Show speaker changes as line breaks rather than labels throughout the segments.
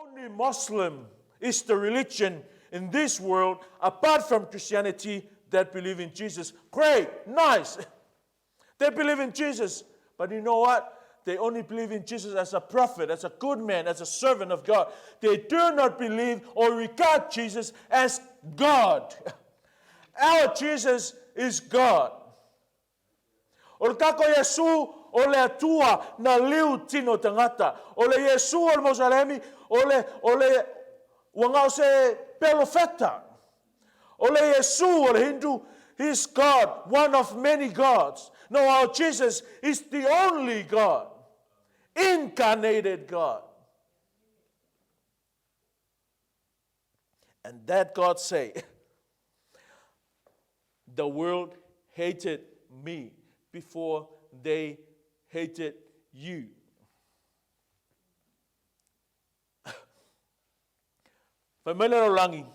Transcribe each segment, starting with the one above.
Only Muslim is the religion in this world, apart from Christianity, that believe in Jesus. Great, nice. They believe in Jesus. But you know what? They only believe in Jesus as a prophet, as a good man, as a servant of God. They do not believe or regard Jesus as God. Our Jesus is God. O le kako Iesu o le Atua na liu tino tangata. O le Iesu o le Mosalemi o le, o le ua ngao se pelofeta. O le Iesu o le Hindu, he's God, one of many gods. No, our Jesus is the only God, incarnated God. And that God say, the world hated me before they hated you. Fai mai le lalolagi,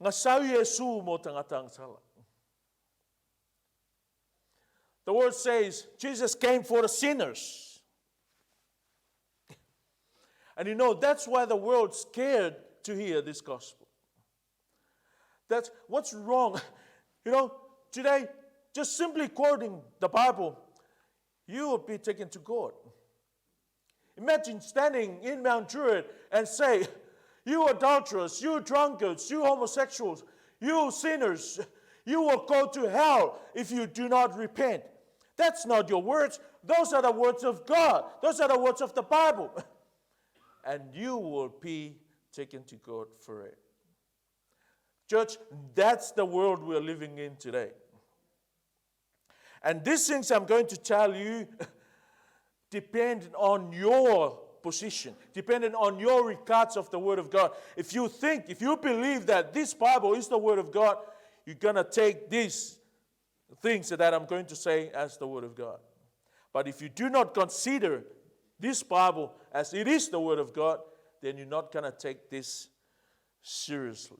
Nga sau Iesu mo tangata agasala. The word says Jesus came for the sinners. And you know, that's why the world's scared to hear this gospel. That's what's wrong. You know, today, just simply quoting the Bible, you will be taken to court. Imagine standing in Mount Druitt and say, You adulterers, you drunkards, you homosexuals, you sinners, you will go to hell if you do not repent. That's not your words. Those are the words of God. Those are the words of the Bible. And you will be taken to God for it. Church, that's the world we're living in today. And these things I'm going to tell you depend on your position, depending on your regards of the Word of God. If you think, if you believe that this Bible is the Word of God, you're going to take these things that I'm going to say as the Word of God. But if you do not consider this Bible as it is the Word of God, then you're not going to take this seriously.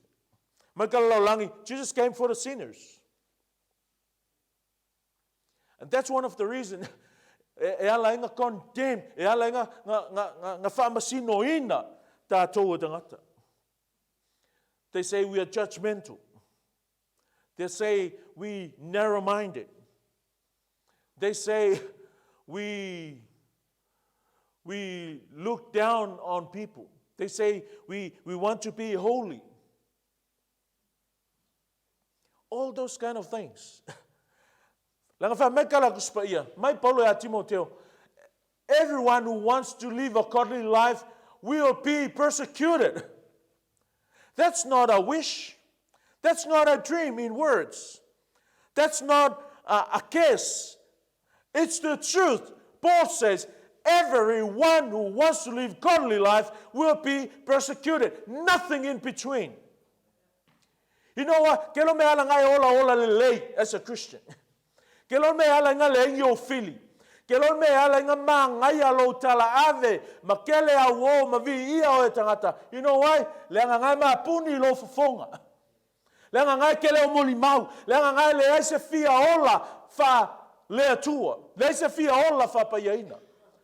Jesus came for the sinners. And that's one of the reasons e ala ai nga condemn, e ala ai nga, nga, nga, nga, nga whaamasinoina tātou o tangata. They say we are judgmental. They say we narrow-minded. They say we, we look down on people. They say we, we want to be holy. All those kind of things. Leaga fai mai ka la Tusi Paia, mai Paulo ia Timoteo, everyone who wants to live a godly life will be persecuted. That's not a wish. That's not a dream in words. That's not a, a case. It's the truth. Paul says, everyone who wants to live godly life will be persecuted. Nothing in between. You know what? Ke lo me ala ngai ola ola lelei as a Christian. Ke lo me ala nga le ingi o fili. Ke lo me ala nga mangai a lo tala ave ma kele au o ma vi ia o e tangata. You know why? Le anga ngai ma puni lo fofonga. Le anga ngai kele o moli mau. Le anga ngai le ai se fia ola fa le atua. Le ai se fia ola fa paiaina.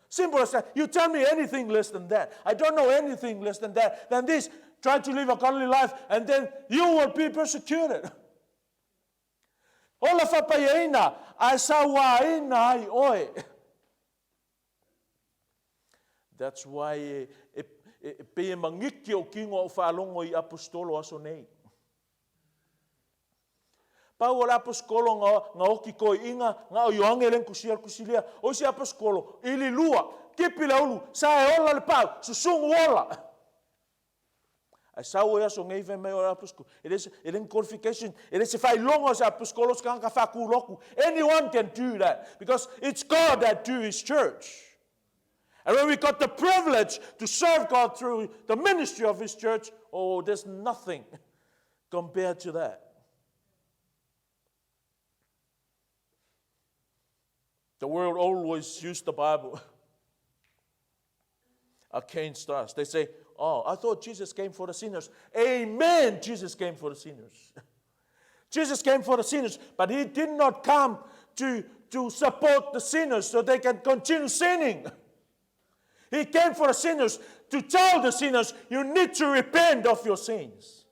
Simple as that. You tell me anything less than that. I don't know anything less than that. Than this. Try to live a godly life and then you will be persecuted. Ola fapaiaina, ae sauaina ai oe. That's why e, e, e, e pei e mangiki o kingo au whaalongo i apostolo aso nei. Pau o le aposikolo nga, nga oki koi inga, nga o Ioange len kusia kusilia, o isi aposikolo, ili lua, kipi le ulu, sa e ola le pau, susungu ola. Ai sau e aso ngei fai mai o le aposikolo. E le, e le qualification, e le se whailonga o se aposikolo se kanga ka whakuloku. Anyone can do that because it's God that do his church. And when we got the privilege to serve God through the ministry of his church, oh, there's nothing compared to that. The world always used the Bible against us. They say, Oh, I thought Jesus came for the sinners. Amen. Jesus came for the sinners. Jesus came for the sinners, but he did not come to, to support the sinners so they can continue sinning. He came for the sinners to tell the sinners, you need to repent of your sins.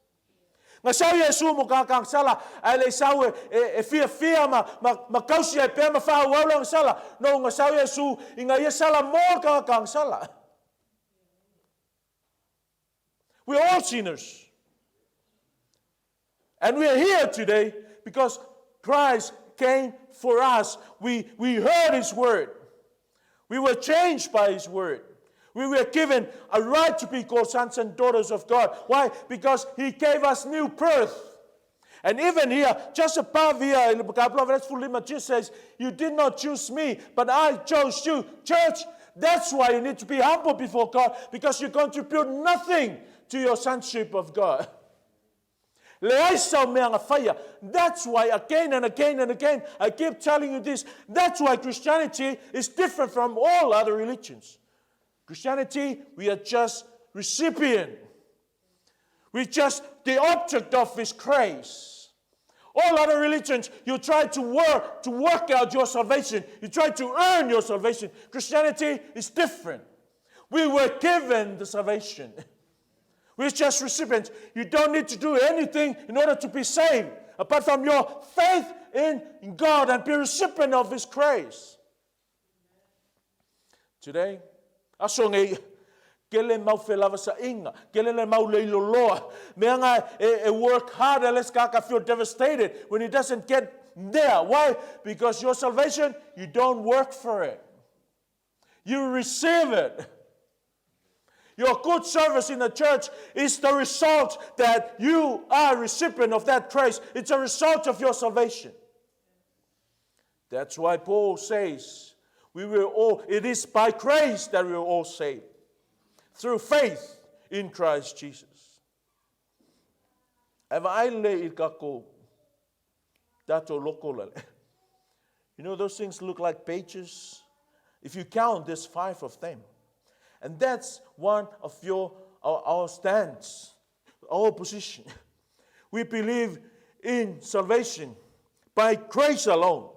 Nga sau Iesu mo ka sala, ae le sau e, e, e fiafia ma, ma, ma kausi ai pea ma whaauau langa sala. No, nga sau Iesu i nga ia sala mo ka kang sala. We're all sinners. And we are here today because Christ came for us. We, we heard His word. We were changed by His word. We were given a right to be called sons and daughters of God. Why? Because He gave us new birth. And even here, just above here in the verse Jesus says, You did not choose me, but I chose you. Church, that's why you need to be humble before God, because you contribute nothing to your sonship of God. Leai sau mea nga whaia. That's why again and again and again, I keep telling you this. That's why Christianity is different from all other religions. Christianity, we are just recipient. We're just the object of His grace. All other religions, you try to work to work out your salvation. You try to earn your salvation. Christianity is different. We were given the salvation. We're just recipients. You don't need to do anything in order to be saved, apart from your faith in God and be recipient of His grace. Today, aso nei, kele mau whelavasaʻiga, kele le mau leiloloa. Mea nga e, e work hard and let's kaka feel devastated when he doesn't get there. Why? Because your salvation, you don't work for it. You receive it. Your good service in the church is the result that you are recipient of that grace. It's a result of your salvation. That's why Paul says, we were all, it is by grace that we are all saved. Through faith in Christ Jesus. You know, those things look like pages. If you count, there's five of them. And that's one of your our, our stance, our position. We believe in salvation by grace alone,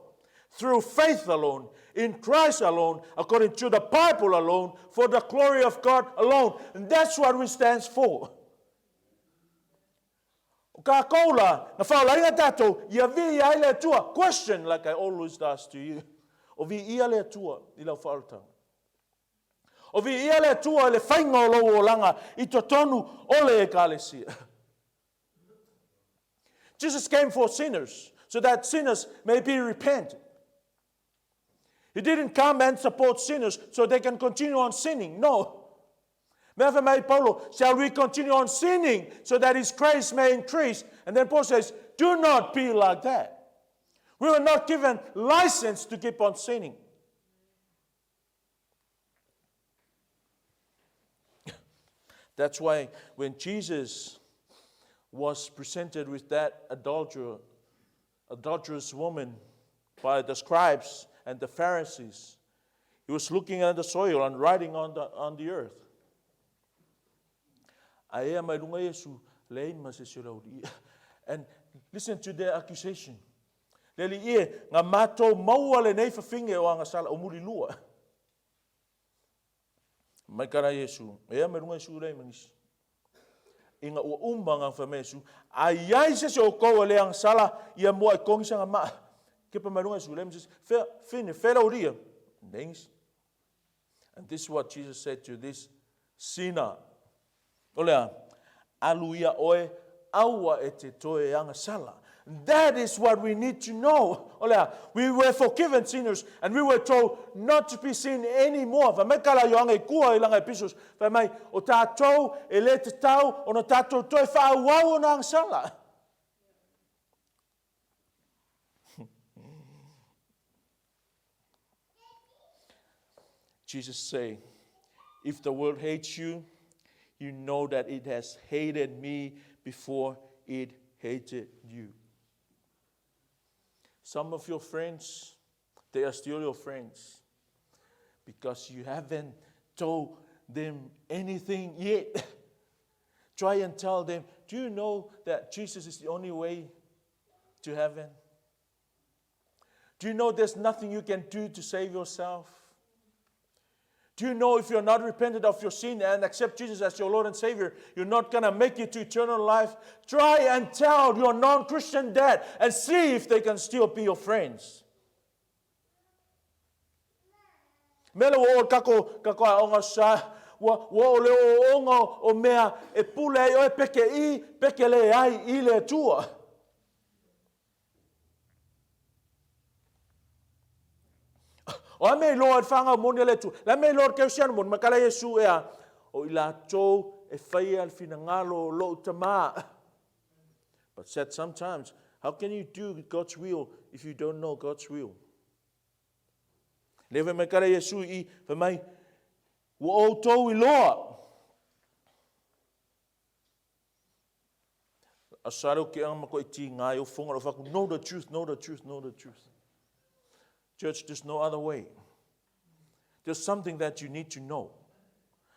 through faith alone, in Christ alone, according to the Bible alone, for the glory of God alone. And that's what we stand for. O kākou la, na whaolainga tātou, ia vi ai le Atua. Question like I always ask to you. O vi ia le Atua i lau whaolatanga. O vi ia le Atua i le whainga o lou olanga i totonu o le ekalesia. Jesus came for sinners so that sinners may be repentant. He didn't come and support sinners so they can continue on sinning. No. Mea Paulo, shall we continue on sinning so that his grace may increase? And then Paul says, do not be like that. We were not given license to keep on sinning. That's why when Jesus was presented with that adulterer, adulterous woman by the scribes and the Pharisees, he was looking at the soil and writing on the, on the earth. Ae mai lunga Iesu, leai ma se se And listen to their accusation. Le li ie, nga matou maua lenei fawhinge o anga sala o muri lua. Mai kara Iesu, ea mai lunga Iesu lei mangisi. Inga ua uma nga wha Iesu, ai ai se se o kou le anga sala ia mua e kongi sanga maa. Kepa mai lunga Iesu lei mangisi, whea, whine, whera uria. Nengisi. And this is what Jesus said to this sinner. O lea, alu ia oe, aua e te toe anga sala. That is what we need to know. O lea, we were forgiven sinners and we were told not to be sin anymore. Fa mai kala ioanga i kua i langa episos. Fa mai, o tātou e le te tau o na tātou toe whaauau o na anga sala. Jesus say, if the world hates you, you know that it has hated me before it hated you. Some of your friends, they are still your friends because you haven't told them anything yet. Try and tell them, do you know that Jesus is the only way to heaven? Do you know there's nothing you can do to save yourself? Do you know if you're not repentant of your sin and accept Jesus as your Lord and Savior, you're not going to make it to eternal life? Try and tell your non Christian dad and see if they can still be your friends. Mea ua o kako, kako a onga sa, ua, ua o le o onga o mea e pule ai oe peke i, peke le ai i le tua. O a mea iloa i le whangau moni a le Atua? Le a mea iloa i le kerisiano moni? Ma kala Iesu e a, o i latou e whaia le finagalo o lou tamā. But said sometimes, how can you do God's will if you don't know God's will? Le fai mai kala Iesu i, fai mai, ua outou iloa. Aso ke anga ma ko i ti ngā i o whonga o whaku, know the truth, know the truth, know the truth. Church, there's no other way. There's something that you need to know.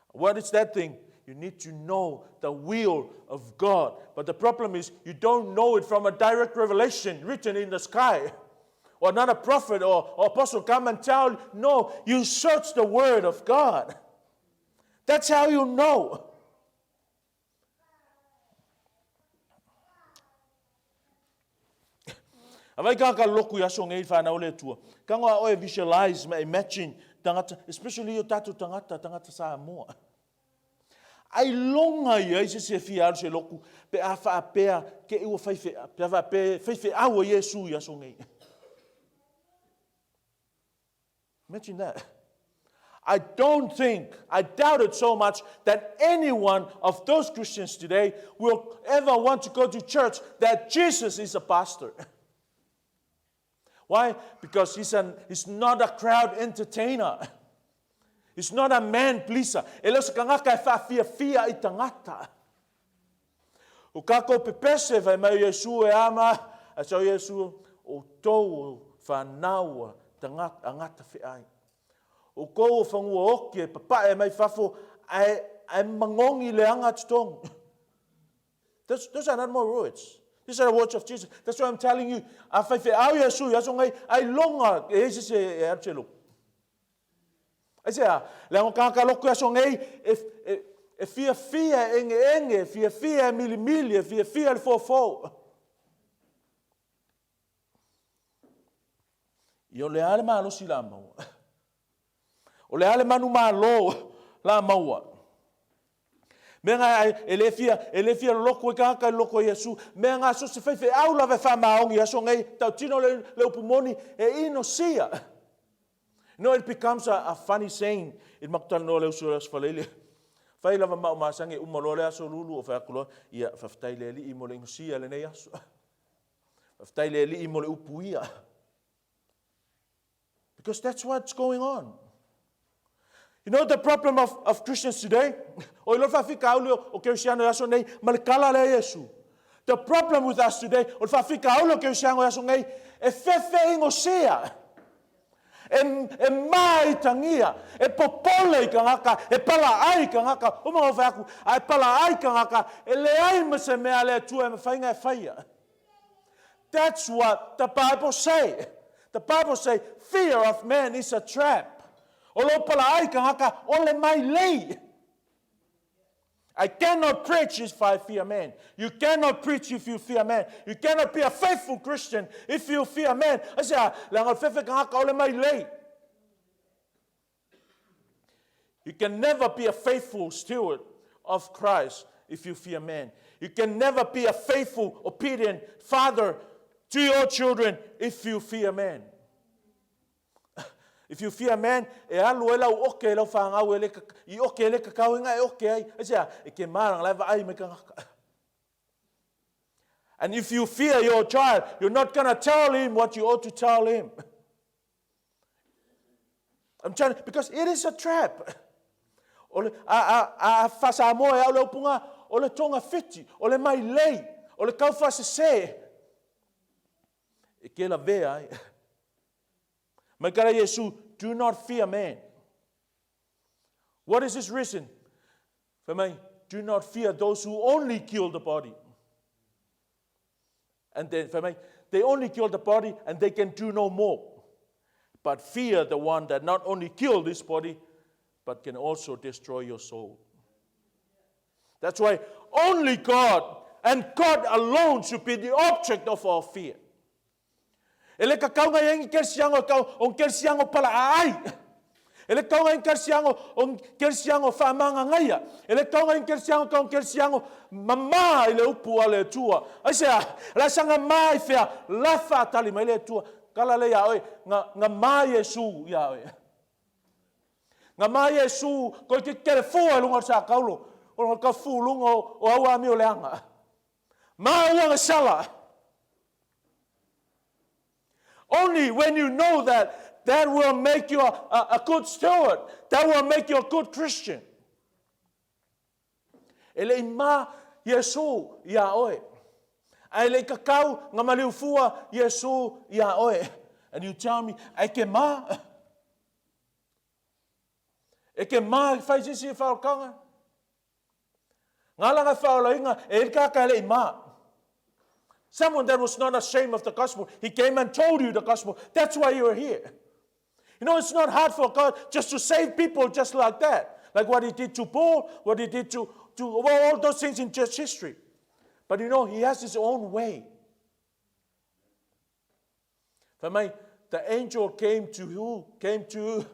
What is that thing? You need to know the will of God. But the problem is, you don't know it from a direct revelation written in the sky. Or not a prophet or, or apostle come and tell. you. No, you search the word of God. That's how you know. A vai ka ka loku i aso ngei whanau le tua. Ka ngoa oe visualize ma imagine tangata, especially o tātou tangata, tangata Samoa. Ai longa ia i se se fia alu se loku, pe a whaapea ke ua whaiwhe, pe a whaapea whaiwhe aua Iesu i aso ngei. Imagine that. I don't think, I doubt it so much that any one of those Christians today will ever want to go to church that Jesus is a pastor. Why? Because he's, an, he's not a crowd entertainer. He's not a man pleaser. E le o se kangaka e whaafiafia i tangata. O kākou pepese fai mai o Iesu e ama, a sa o Iesu, o tou o whanau a tangata, a ngata wheai. O kou o whangua oki e papae mai fafo, ae, ae mangongi le anga tutongu. Those, those are not more words. These are the words of Jesus. That's why I'm telling you, a whai wheau Iesu, i aso ngai, ai longa, e eisi se e aru se loku. Aisea, leaga o kāka loko i aso nei, e, e, e fiafia e engeenge, e fiafia e milimili, e fiafia le fofo. Ia o le a le malosi la maua. O le a le manu malo la maua. Mea ngā e le fia, e le fia loko i kāka i loko i Iesu. Mea ngā so se whaiwhe au lava e whaamaongi aso nei, tau tino le, le upu moni, e ino sia. No, it becomes a, a funny saying. I makutalanoa le uso le aso faleile. Fai lava mau masangi uma loa le aso lulu o whai aku loa. Ia, whawhetai le alii mo le inosia lenei aso. Whawhetai le alii mo le upu ia. Because that's what's going on. You know the problem of, of Christians today? O i lo whawhikauli o Kerisiano i aso nei, ma le kala lea Iesu. The problem with us today, o le whawhikauli o Kerisiano i aso nei, e whewhe ingosia. E, e māitangia, e popole i kangaka, e pala ai i kangaka, o mga whai aku, a e pala ai i kangaka, e le ai ma se mea le atua e mawhainga e whaia. That's what the Bible say. The Bible say, fear of man is a trap. O lo pala ai kangaka, o le mai lei. I cannot preach if I fear man. You cannot preach if you fear man. You cannot be a faithful Christian if you fear man. I say, leaga o le fefe kangaka o le mai lei. You can never be a faithful steward of Christ if you fear man. You can never be a faithful, obedient father to your children if you fear man. If you fear man, e alu ai lau oke i lau whāngau e le, i oke e le kakau inga e oke ai. Ai sea, e ke maranga lai vaai mai kangaka. And if you fear your child, you're not going to tell him what you ought to tell him. I'm trying, because it is a trap. O le, a, a, a, a whasamoa e au le upunga, o le tonga whiti, o le mai lei, o le kauwha se se. E ke la vea ai. Mai kara Iesu, do not fear man. What is his reason? Fai mai, do not fear those who only kill the body. And then, fai mai, they only kill the body and they can do no more. But fear the one that not only kill this body, but can also destroy your soul. That's why only God and God alone should be the object of our fear. E le kakauga i ai kerisiano kau o kerisiano pala ai. E le kauga i kerisiano o kerisiano whaamanga E le kauga i kerisiano kau kerisiano mama i le upu a le Atua. Aisea, la sanga ma i fea, la whaatali mai le Atua. Kala le ia oe, nga, nga ma Iesu ia oe. Nga ma Iesu, koe ke kere fua lunga o sa kaulo, o ka fu lunga o au ami o leanga. Ma uanga sala. Only when you know that, that will make you a good steward. That will make you a good Christian. E le i ma Iesu ia oe. Ai le kakau nga maliufua Iesu ia oe. And you tell me, ai ke ma. E ke ma whai sisi e whaokanga. Ngā langa whaolainga e kaka le i ma. Someone that was not ashamed of the gospel. He came and told you the gospel. That's why you're here. You know, it's not hard for God just to save people just like that. Like what he did to Paul, what he did to well, all those things in church history. But you know, he has his own way. For me, the angel came to who? Came to.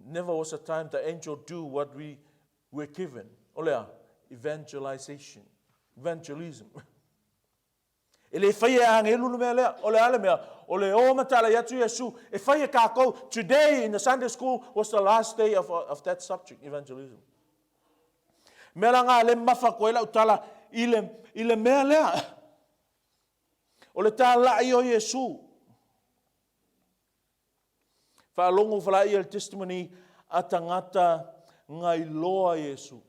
Never was a time the angel do what we were given. Olea, evangelization, evangelism. E le whai e angelu le mea lea, o le ale mea, o le o matala i atu Iesu, e whai e kākou, today in the Sunday school was the last day of that subject, evangelism. Mea la ngā le mafa koe lau tala i le mea lea. O le tā lai o Iesu. Whaalongo whalai le testimony a tangata ngai loa Iesu.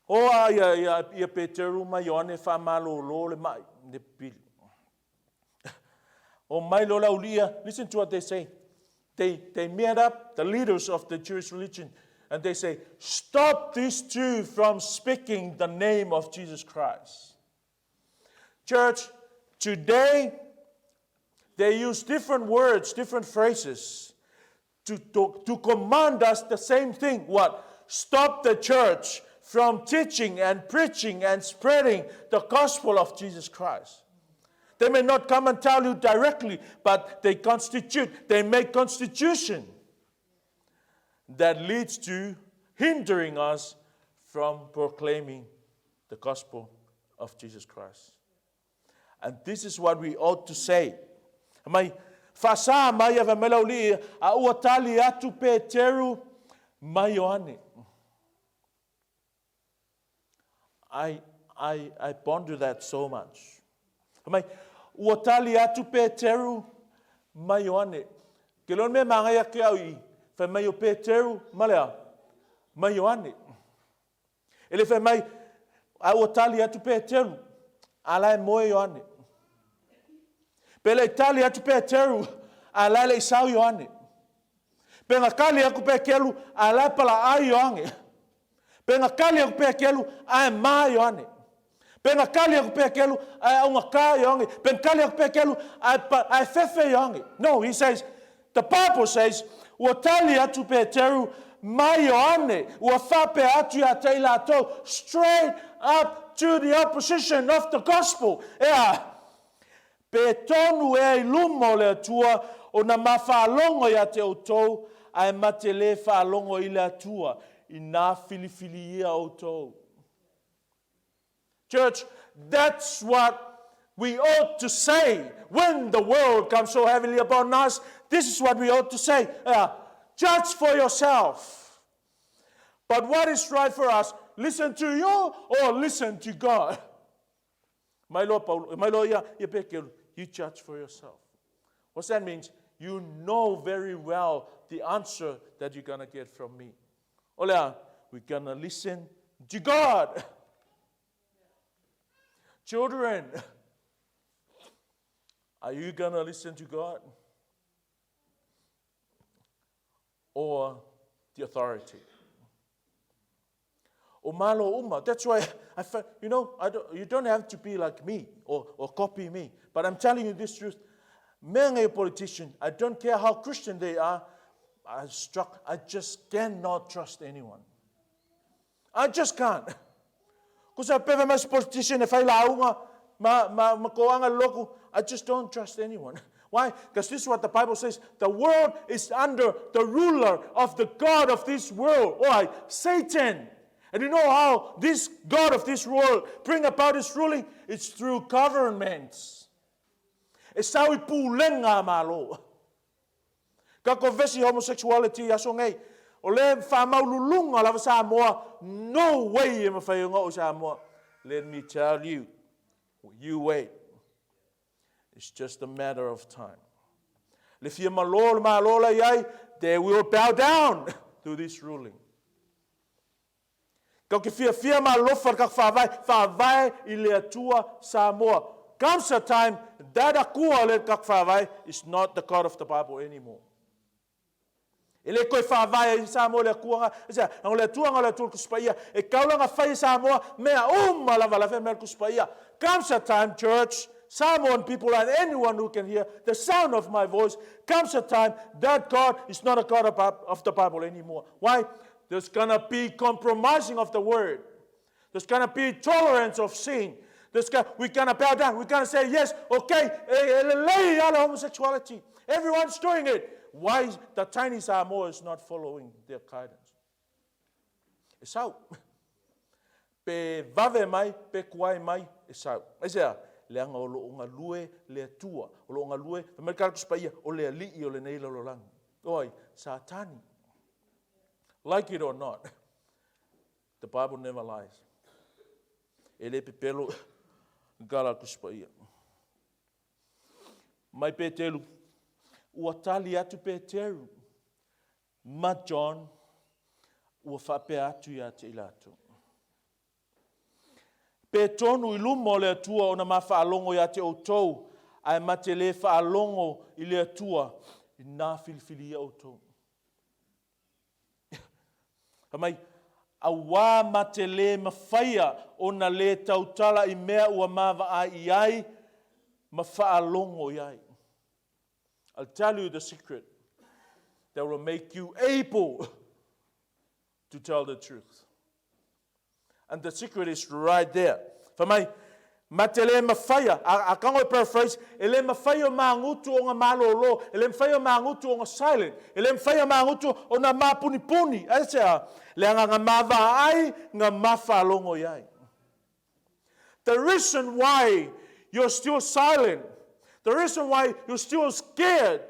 O a ia, ia, ia Peteru mai Ioane wha malo lo le mai le pili. O mai lo laulia, listen to what they say. They met up the leaders of the Jewish religion and they say, stop these two from speaking the name of Jesus Christ. Church, today they use different words, different phrases to command us the same thing. What? Stop the church from teaching and preaching and spreading the gospel of Jesus Christ. They may not come and tell you directly, but they make constitution that leads to hindering us from proclaiming the gospel of Jesus Christ. And this is what we ought to say. Mai, whasa mai ava melauli a ua tali atu Peteru mai Ioane. I ponder that so much. Mai, ua tali atu Peteru mai Ioane. Ke lon me mangai ake au i, whai mai o Peteru, malea, mai Ioane. E le whai mai, a ua tali atu Peteru, a lai moe Ioane. Pe le tali atu Peteru, a lai le isau Ioane. Pe ngā kali aku Pekelu, a lai pala ai Ioane. Pe ngā kali aku Pekelu, a e mā Ioane. Pe ngā kali aku Pekelu, a e aunga ka Ioane. Pe ngā kali aku Pekelu, a e fefe Ioane. No, he says, the Bible says, ua tali atu Peteru mai Ioane, ua whape atu ia te ilatou, straight up to the opposition of the gospel. Ea, pe tonu e i luma o le Atua, o na mawhaalongo ia te outou, a e mate le whaalongo i le Atua, i nā filifili ia outou. Church, that's what we ought to say when the world comes so heavily upon us. This is what we ought to say. Judge for yourself. But what is right for us? Listen to you or listen to God? My Lord, Paul, my Lord, yeah, yeah, you judge for yourself. What that means, you know very well the answer that you're going to get from me. Olea, we're going to listen to God. Children, are you going to listen to God or the authority? O malo uma. That's why I you know, I don't, you don't have to be like me or copy me. But I'm telling you this truth. Mea nei politician, I don't care how Christian they are, I struck, I just cannot trust anyone. I just can't. Ko sa pewe mai politician e whai lauga ma, ma, ma koanga loku, I just don't trust anyone. Why? Because this is what the Bible says. The world is under the ruler of the God of this world. Why? Satan. And you know how this God of this world bring about his ruling? It's through governments. E sau i pulega a Malo. Ka kovesi homosexuality i aso nei. O le faamaululuga lava Samoa, no way e mafai ona oo i Samoa. Let me tell you, you wait. It's just a matter of time. Le fia malo le malo la iai, they will bow down to this ruling. Kau ke fiafia ma alofa le kak faavae, faavae i le Atua Samoa. Comes a time that Akua le kak faavae is not the God of the Bible anymore. E le koe faavae ai Samoa le Akua nga, aisea, o le Atua nga o le Atua le Tusi Paia, e kau la nga fai e Samoa, mea uma lava la fai mea le Tusi Paia. Comes a time, church, Samoan people and anyone who can hear the sound of my voice, comes a time that God is not a God of the Bible anymore. Why? There's gonna be compromising of the word. There's gonna be tolerance of sin. There's gonna, we're gonna bow down. We're gonna say, yes, okay, eh, eh, homosexuality. Everyone's doing it. Why the tiny Samoa is not following their guidance? E sau. Pe vave mai, pe kuai mai, e sau. Aisea, leaga o lo o galue le Atua, o lo o galue, fai mai le Kalakusi Paia, o le alii o lenei lalolagi. O ai? Satani. Like it or not, the Bible never lies. E le pepelo i Kalakusi Paia. Mai Petelu, ua tali atu Peteru ma John, ua faapea atu ia te i latou. Pe tonu i luma o le Atua ona ma faalogo ia te outou, ae ma te le faalogo i le Atua, ina filifilia outou. Fai mai, auā ma te le mafaia ona le tautala i mea ua ma vaai i ai ma faalogo i ai. I'll tell you the secret that will make you able to tell the truth. And the secret is right there. Fai mai, ma te le mawhaia, a, a kango e paraphrase, e le mawhaia o māngutu o ngā malōlō, e le mawhaia o māngutu o ngā silent, e le mawhaia māngutu o ngā māpunipuni, ai se a, le anga ngā māwā ai, ngā mawhālongo i ai. The reason why you're still silent, the reason why you're still scared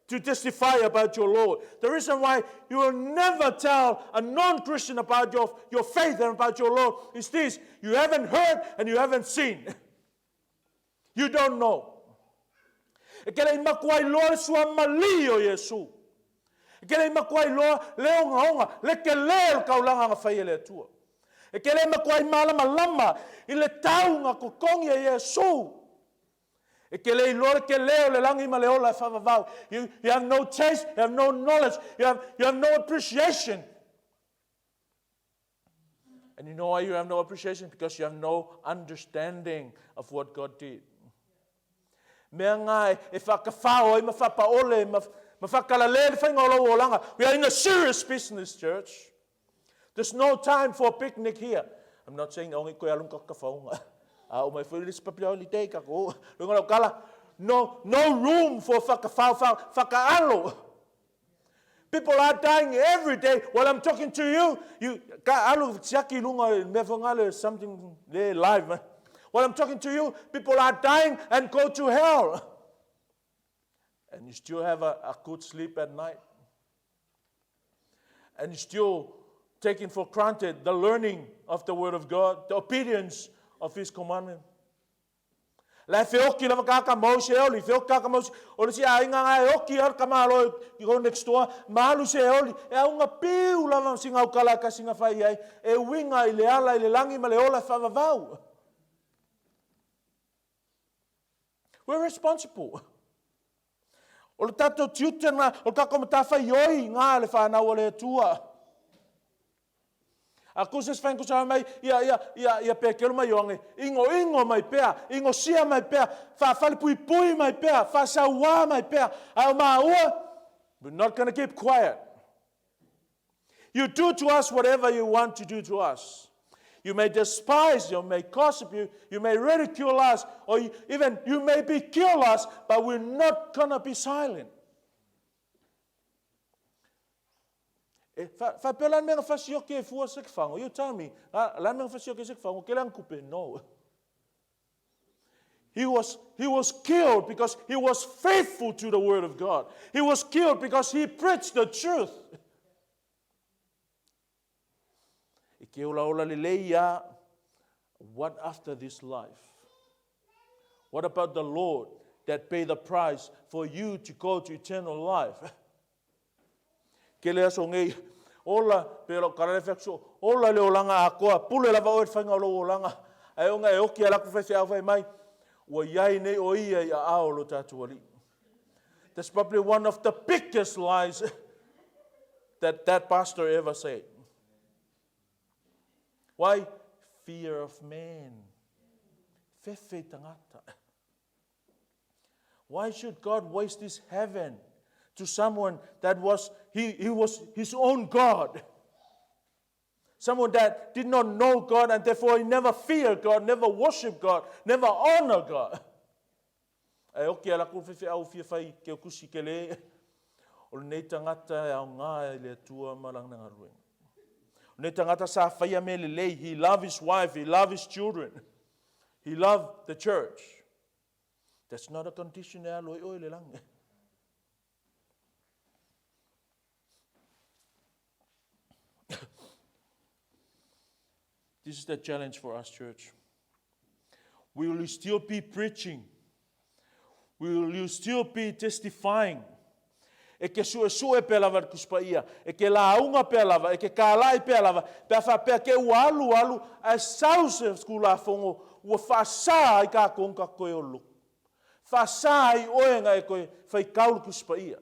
to testify about your Lord, the reason why you will never tell a non-Christian about your, your faith and about your Lord is this you haven't heard and you haven't seen. You don't know. E ke le i makuai loa le sua mali o Iesu. E ke le i makuai loa le ogaoga, le kele o le kaulaga na fai e le Atua. E ke le makuai malamalama i le tau na totogi e Iesu. E ke le iloa le kele o le lagi ma le ola e faavavau. You, you have no taste, you have no knowledge, you have, you have no appreciation. And you know why you have no appreciation? Because you have no understanding of what God did. Mea ngā e whakawhao ai ma whapaole ma, ma whakalale le whainga o lau olanga. We are in a serious business, church. There's no time for a picnic here. I'm not saying ongi koe alung ka kafaunga. A o mai foi le public holiday ka ko. Lunga lau kala. No, no room for whakawhao, whakaalo. People are dying every day. While I'm talking to you, you ka alu siaki lunga mea whangale something there live. Man. While I'm talking to you, people are dying and go to hell. And you still have a, a good sleep at night. And you still taking for granted the learning of the Word of God, the obedience of His commandment. La e feoki lava ka ka mau se oli, feoki ka ka mau se oli si aiga nga e oki al ka malo i go next door, ma alu se oli, e aunga piu lava singa u kala ka singa fai ai, e uiga i le ala i le lagi ma le ola e faavavau. We're responsible. O le tatou tiute na, o le tatou matafaioi ngā le whanau o le Atua. A ku se sefai kusa mai ia ia ia ia Petelo ma Ioane, ingoingo mai pea, ingosia mai pea, faafalepuipui mai pea, faasauā mai pea, a o māua, we're not going to keep quiet. You do to us whatever you want to do to us. You may despise, you may gossip, you, you may ridicule us, or you, even you may be kill us, but we're not going to be silent. E, fa, fa pela mea fasioke e fua se fango. You tell me, la mea fasioke se fango, ke lang kupe? No. He was, he was killed because he was faithful to the word of God. He was killed because he preached the truth. E ke ola lelei ia, what after this life? What about the Lord that paid the price for you to go to eternal life? Ke le aso nei, ola, pe lo kara le whakso, ola le olanga akoa, pule lava oe le whainga o lou olanga, ae onga e oki a laku whaiwhiau whai mai, ua iai nei o ia i a ao lo tātou alii. That's probably one of the biggest lies that that pastor ever said. Why? Fear of man. Fefe tangata. Why should God waste his heaven to someone that was, he, he was his own God? Someone that did not know God and therefore he never feared God, never worshiped God, never honored God. Ae oki a lakou faifeau fia fai ke kusi ke le, o lenei tagata e aoga i le Atua ma lana galuega. O lenei tagata sa faia mea lelei, he loved his wife, he loved his children, he loved the church. That's not a condition e alu ai oe i le lagi. This is the challenge for us, church. Will you still be preaching? Will you still be testifying? E ke suesue pea lava le Tusi Paia, e ke lauga pea lava, e ke kālaʻi pea lava, pe a faapea ke ua alu alu ae sau se Tulafono ua faasā ai kākou na tatou toe o lotu. Faasā ai oe na e toe faitau le Tusi Paia.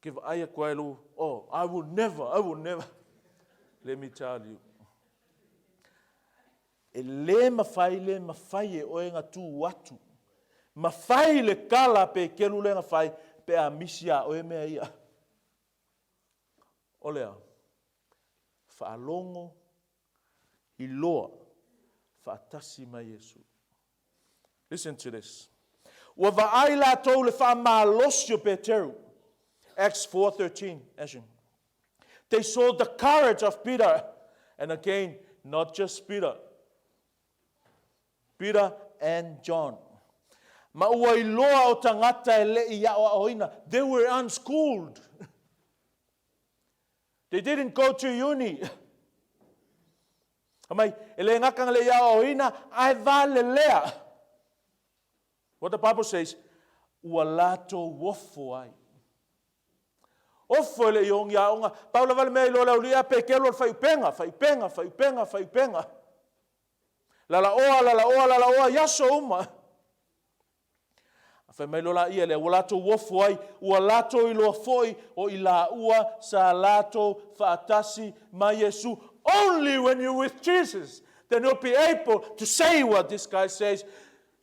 Ke vaai atu ai lou, oh, I will never, I will never. Let me tell you. E le mawhai, le mawhai e oe nga tū atu. Mawhai le kala pe kelu le nga whai, pe a misi a oe mea ia. O lea, whaalongo, iloa, whaatasi mai Iesu. Listen to this. Ua vaai latou le faamalosi o Peteru. Acts 4:13. Action. They saw the courage of Peter. And again, not just Peter. Peter and John. Ma ua iloa o tagata e le i aʻoaʻoina. They were unschooled. They didn't go to uni. Mai, e le gata na le i aoaoina, ae valelea. What the Bible says, ua latou ofo ai. Ofo e le i ogi aoga. Pau lava le mea i loa le aulia, pekelu o le faiupega, faiupega, faiupega, faiupega. Lalaoa, lalaoa, lalaoa, i aso uma. A fai mai loa laia lea, ua latou ofo ai, ua latou iloa foi o i laua sa latou faatasi ma Iesu. Only when you're with Jesus, then you'll be able to say what this guy says.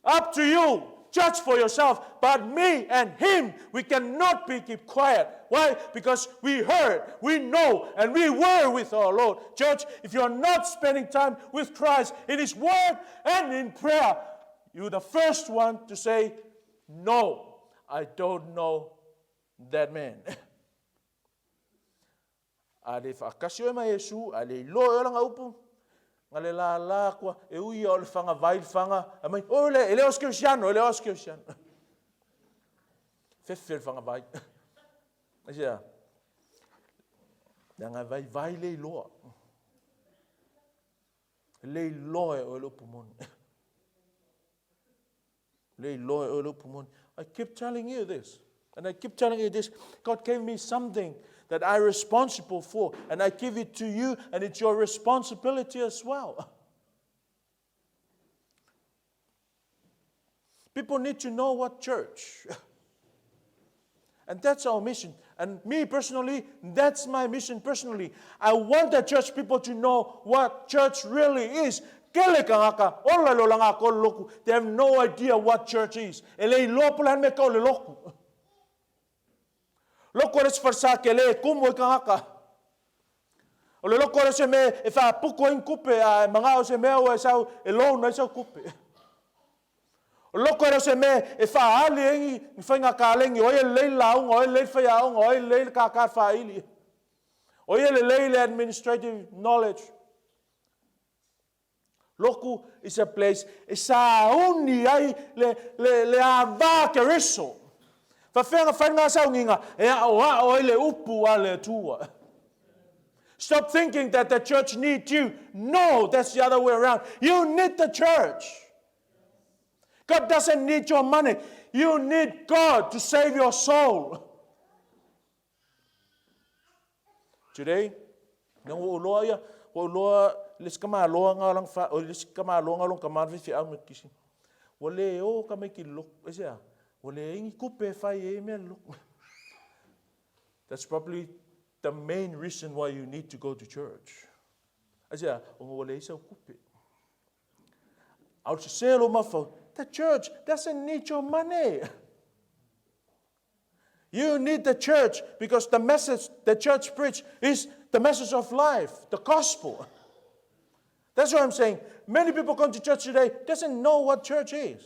Up to you, judge for yourself. But me and him, we cannot be keep quiet. Why? Because we heard, we know, and we were with our Lord. Church, if you are not spending time with Christ in His Word and in prayer, you're the first one to say, No, I don't know that man. A le faatasi oe ma Iesu, a le iloa e oe lana upu, na le lala atua, e ui ia o le faga vai le faga, a mai, o le, e le o se kerisiano, e le o se kerisiano. Fefe le faga vai. Aisea? Leaga e vaivai le iloa. E le iloa e oe le upu moni. Le iloa e oe le upu moni. I keep telling you this. And I keep telling you this. God gave me something that I'm responsible for. And I give it to you, and it's your responsibility as well. People need to know what church. And that's our mission. And me personally, that's my mission personally. I want the church people to know what church really is. Kele kangaka, ola lo langa ko loku. They have no idea what church is. E le iloa pula me ka o le loku. Loko le sfarsa ke le kumu i kangaka. O le loko le se me e whaapuku ai kupe a e manga o se mea o e sau e loan ai sau kupe. O loko e se mea e faaali ai ni faiga kalegi, o ai e lelei le lauga, o ai e lelei le faiaoga, o ai e lelei le kākā faaili, o ai e lelei le administrative knowledge. Loku is a place e sauni ai le, le, le ava Keriso. Faafefea na fai lena sauniga e aoao ai le upu a le Atua. Stop thinking that the church needs you. No, that's the other way around. You need the church. God doesn't need your money. You need God to save your soul. Today, na ua ou loa ia, ua ou loa le isi kamaloa nga lang fa, o le isi kamaloa nga long kamana fi au me kisi. Ua le o ka mai ki loku, aisea, ua leai ni kupe e fai ai mea le loku. That's probably the main reason why you need to go to church. Aisea, ona ua leai sau kupe. A o le sese o lou mafaufau, the church doesn't need your money. You need the church because the message the church preach is the message of life, the gospel. That's what I'm saying. Many people come to church today doesn't know what church is.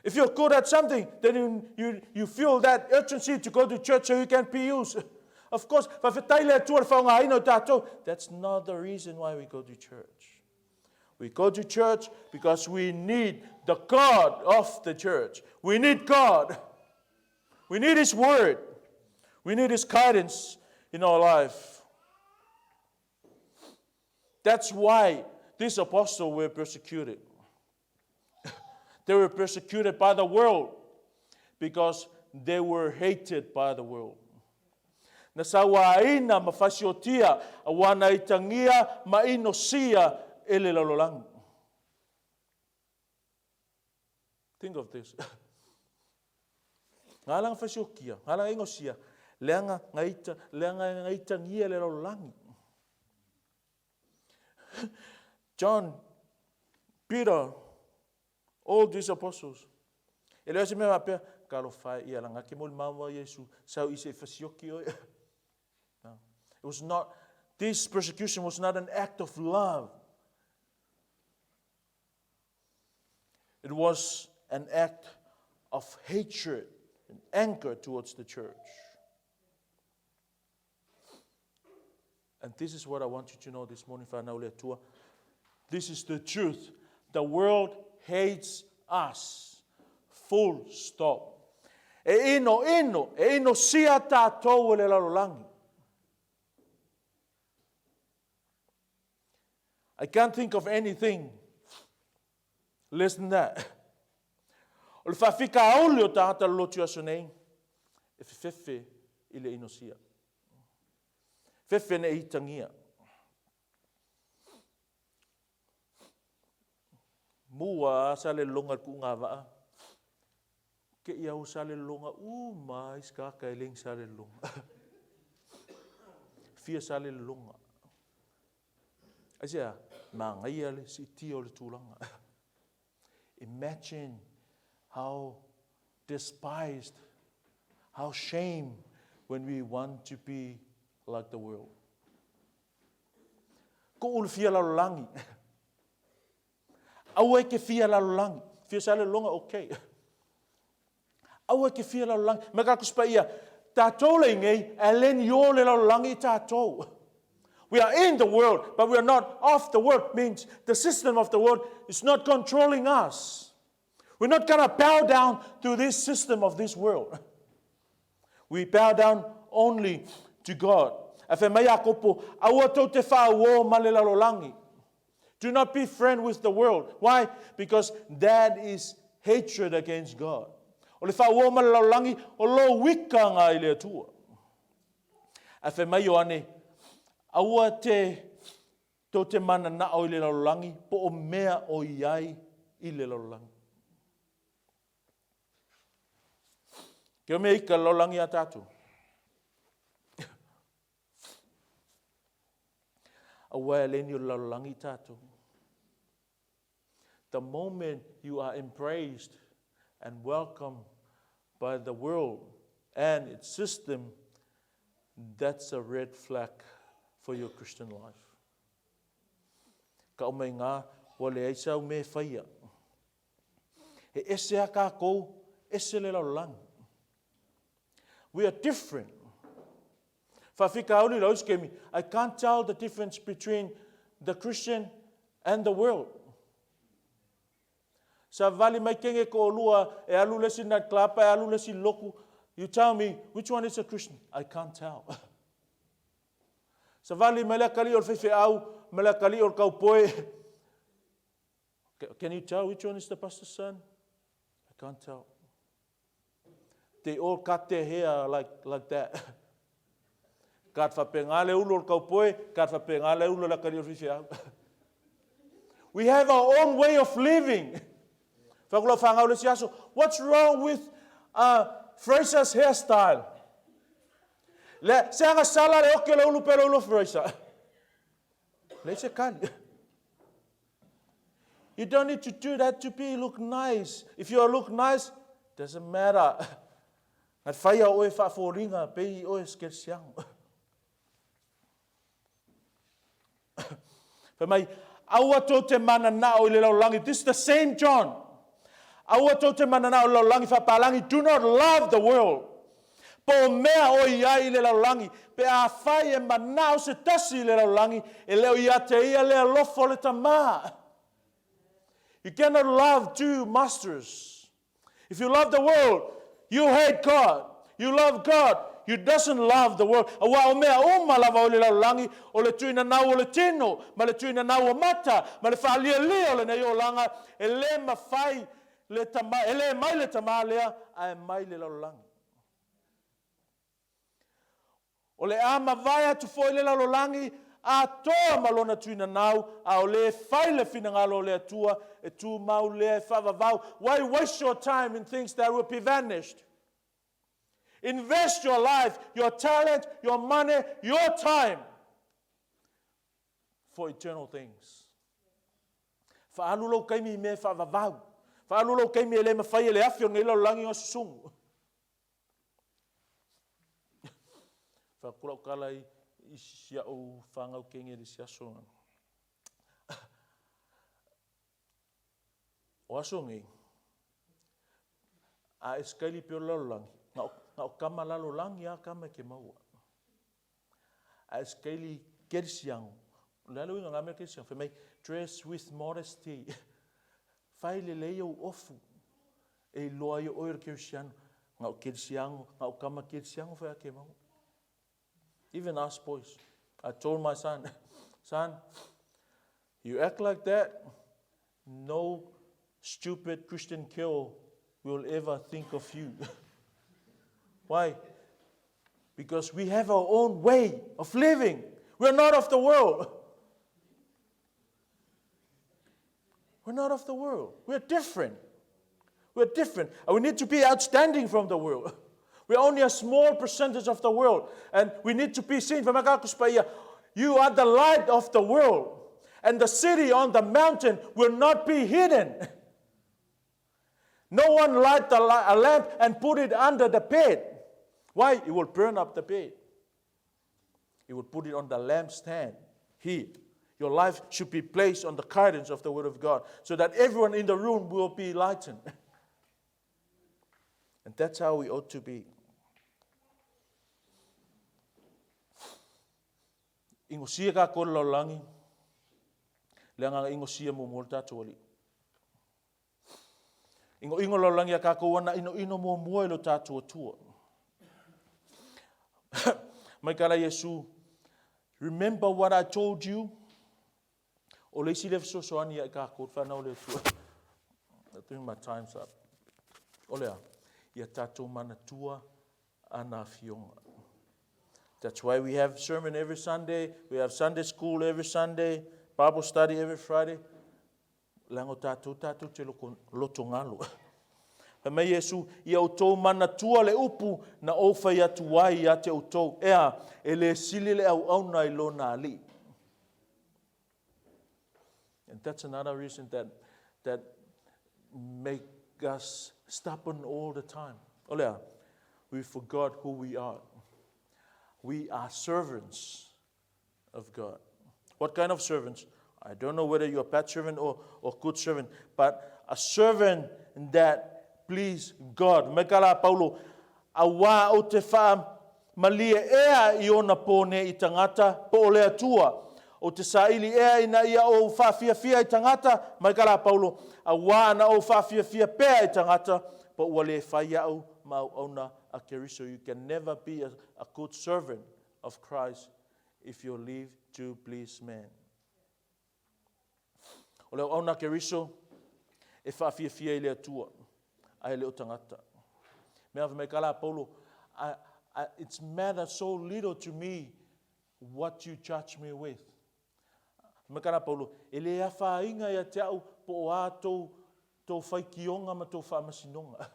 If you're good at something, then you, you, you feel that urgency to go to church so you can be used. Of course, faafetai le Atua le faaaogaina o tatou. That's not the reason why we go to church. We go to church because we need the God of the church. We need God. We need His Word. We need His guidance in our life. That's why these apostles were persecuted. They were persecuted by the world because they were hated by the world. Na sauaina ma fasiotia auā na itagia ma inosia e le lalolagi. Think of this. Ngā langa fasiokia, ngā langa inosia, leanga ngaita, leanga ngaitagia le lalolagi. John, Peter, all these apostles. E le o se mea faapea, talofa e ia langa ke mo le maua Iesu, sau i se fasioki oe. No. It was not, this persecution was not an act of love. It was an act of hatred and anger towards the church. And this is what I want you to know this morning, whānau le Atua. This is the truth. The world hates us. Full stop. E ino ino, e ino sia tātou e le lalolagi. I can't think of anything less than that. O le faafikauli o tagata lolotu aso nei, e fefefe i le inosia. Fefe ne itangia. Mua sa le longa ku ngā waa. Ke ia o sa le longa u mai ska ka e leng sa le longa. Fia sa le longa. Aisea, manaia le siitia o le tulaga. Imagine how despised, how shame when we want to be like the world. Ko ulu fia lalolagi. Aua e ke fia lalolagi. Fia sa le longa, okay. Aua e ke fia lalolagi. Me ka kuspa ia, tātou le ngei, e le ni o le lalolagi i tātou. We are in the world, but we are not of the world. Means the system of the world is not controlling us. We're not going to bow down to this system of this world. We bow down only to God. A fai mai Iakopo, aua tou te whaauō ma le lalolagi. Do not be friend with the world. Why? Because that is hatred against God. O le whaauō ma le lalolagi, o lo wika ngā i le Atua. Ae fai mai Ioane, Aua te tou te mananao i le lalolagi, po o mea o i ai i le lalolagi. Ke o mea ika lalolagi a tātou. Aua e le ni o le lalolagi tātou. The moment you are embraced and welcomed by the world and its system, that's a red flag for your Christian life. Ka uma i ngā, ua leai sau mea e whaia. He ese a kākou, ese le lalolagi. We are different. Faafitauli lau isi kemi, I can't tell the difference between the Christian and the world. Savali mai kenge ko olua e alu le isi night club e alu le isi loku. You tell me which one is a Christian? I can't tell. Savali mai le akalii o le faifeau ma le akalii o le kaupoe. Can you tell which one is the pastor's son? I can't tell. They all cut their hair like, like that. Ka whapenga le ulu o le kaupoe, ka whapenga le ulu o le akali o le whiwhiau. We have our own way of living. Whakula whangau le siaso, what's wrong with uh, Fraser's hairstyle? Le, se anga sala le oke le ulu pele ulu Fraser. Le se kali. You don't need to do that to be look nice. If you look nice, doesn't matter. Ngat whaia oe whaaforinga, pei oe skersiang. Fai mai, aua tou te mananao i le lalolagi. This is the same John. Aua tou te mananao i le lalolagi faapalangi. Do not love the world. Po o mea o i ai i le lalolagi, pe afai e manao se tasi i le lalolagi, e le o ia te ia le alofa o le Tama. You cannot love two masters. If you love the world, you hate God. You love God, you doesn't love the world. Aua o mea uma lava o le lalolagi, o le tuinanau o le tino, ma le tuinanau o mata, ma le faalialia o lenei olaga, e le mafai le tama, e le mai le tama lea, ae mai le lalolagi. O le a mavae atu foi le lalolagi atoa ma lona tuinanau, a o le fai le finagalo o le Atua, e tumau lea e faavavau. Why waste your time in things that will be vanished? Invest your life, your talent, your money, your time for eternal things. Faalu lou taimi i mea e faavavau. Faalu lou taimi e le mafai e le afi o lenei lalolagi ona susugu. Faaku lau tala i, i si au whāngau kenge i le si aso. O aso nei, a e skaili pe o lalolagi, na o, na o kama lalolagi a kama e ke maua. A e skaili kerisiango, le ale uiga ngā mea kerisiango, fai mai, dress with modesty. Fai lelei ou ofu, e iloa ai oe o le kerisiano, na o kerisiango, na o kama kerisiango fai a ke maua. Even us boys. I told my son, son, you act like that, no stupid Christian girl will ever think of you. Why? Because we have our own way of living. We're not of the world. We're not of the world. We're different. We're different. And we need to be outstanding from the world. We're only a small percentage of the world. And we need to be seen. You are the light of the world. And the city on the mountain will not be hidden. No one light a lamp and put it under the bed. Why? It will burn up the bed. It will put it on the lampstand here. Your life should be placed on the guidance of the Word of God so that everyone in the room will be lightened. And that's how we ought to be. Ingosia kākou le lalolagi, le agaga ingosia muamua le tatou Alii. Ingoingo lalolagi a kākou ana inoino muamua i lo tatou Atua. Mai ka la Iesu, remember what I told you? O le isi lea fesoasoani ia i kākou, whanau le Atua. I think my time's up. O lea, ia tātou manatua ana afioga. That's why we have sermon every Sunday, we have Sunday school every Sunday, Bible study every Friday. Leaga o tatou, tatou te loko, loto galo. Fai mai Iesu, Ia outou manatua le upu na ou fai atu ai ia te outou, ea, e le sili le auauna i lona alii. And that's another reason that make us stubborn all the time. O le a? We forgot who we are. We are servants of God. What kind of servants? I don't know whether you're a bad servant or good servant, but a servant that please God. Mai ka la Paulo, auā ou te faamalie ea i ona pō nei i tagata, po o le Atua. Ou te saili ea ina ia ou faafiafia i tagata, mai ka la Paulo, auā ana ou faafiafia pea i tagata, po ua le fai au ma auauna a Keriso. You can never be a good servant of Christ if you live to please man. O le auauna a Keriso e faafiafia i le Atua, ae le o tagata. Mea fai mai ka la Paulo, it's matter so little to me what you judge me with. Fai mai ka la Paulo, e le afaina ia te au po o a tou faitioga ma tou faamasinoga.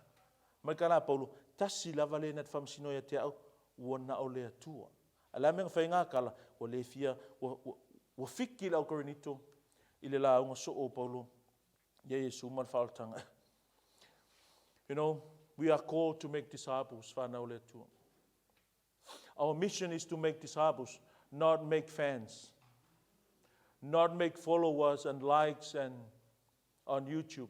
Mai ka la Paulo, tasi lava le na te faamasino ia te au, ua na o le Atua. A le a mea na fai ai ngā kala, ua le fia, ua fiki le au Korinito i le lauga soo o Paulo ia Iesu ma le faaolataga. You know, we are called to make disciples, whānau le Atua. Our mission is to make disciples, not make fans, not make followers and likes and on YouTube.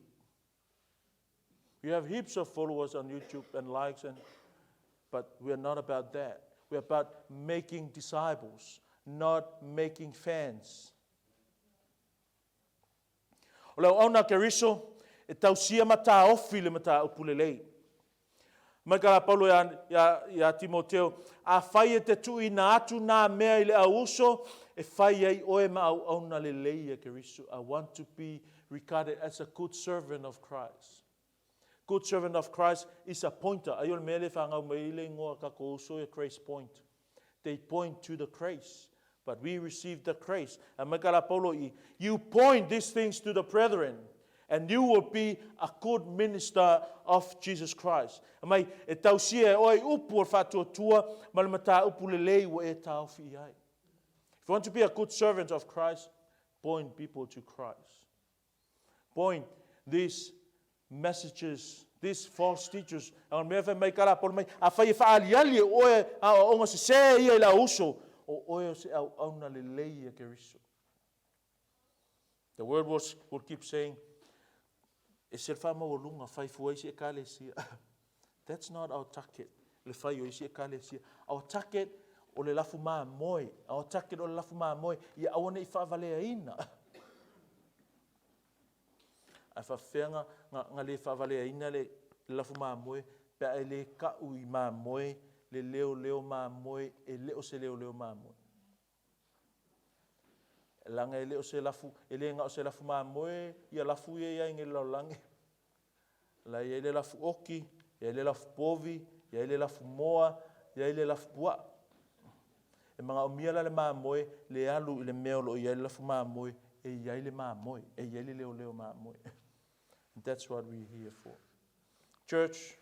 You have heaps of followers on YouTube and likes, but we are not about that. We are about making disciples, not making fans. O le auauna a Keriso e tausia ma taofi le mataupu lelei. Mai ka la Paulo iā Timoteo, Afai e te tuuina atu nā mea i le au uso, e fai ai oe ma auauna lelei a Keriso. I want to be regarded as a good servant of Christ. Good servant of Christ is a pointer. Ai o le mea lea e fanau mai ai le igoa a tatou uso ia Grace Point. They point to the grace, but we receive the grace. A mai ka la Paulo i, you point these things to the brethren, and you will be a good minister of Jesus Christ. A mai, e tausia e oe i upu o le faatuatua ma le mataupu lelei ua e taofi i ai. If you want to be a good servant of Christ, point people to Christ. Point these messages, these false teachers. A o le mea fai mai ka la Paulo mai, afai e faaaliali e oe aoaoga sesē ia i le auuso, o oe o se auauna lelei a Keriso. The world will keep saying, e se le faamaualuga, fai fua isi ekalesia. That's not our target, le fai o isi ekalesia. Our target o le lafu mamoe. Our target o le lafu mamoe, ia aua ne i faavaleaina. Ae faafefea na le faavaleaina le lafu mamoe pe a e le ka'u i mamoe le leoleo mamoe e le o se leoleo mamoe. Leaga e le o se lafu, e le na o se lafu mamoe ia lafu ia i ai nei le lalolagi. La e i ai le lafu oki, i ai le lafu povi, i ai le lafu moa, i ai le lafu puaa. E manaomia la le mamoe le alu i le mea o lo o i ai le lafu mamoe e i ai le mamoe, e i ai le leoleo mamoe. And that's what we're here for. Church,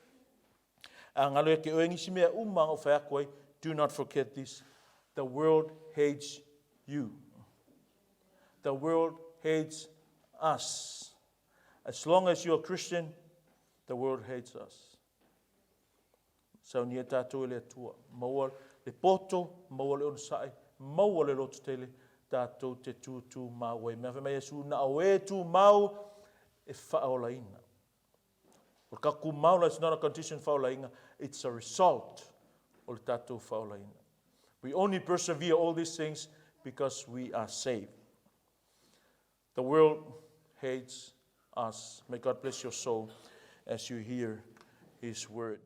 a galo ia te oe nisi mea uma na ou fai atu ai, do not forget this. The world hates you. The world hates us. As long as you're a Christian, the world hates us. Saunia tātou e le Atua. Maua le poto, maua le onosai, maua le loto tele, tātou te tūtū mau ai. Mea fai mai Iesu, na o e tū mau e whaolaina. O le ka kumau la, it's not a condition whaolaina, it's a result o le tātou whaolaina. We only persevere all these things because we are saved. The world hates us. May God bless your soul as you hear His word.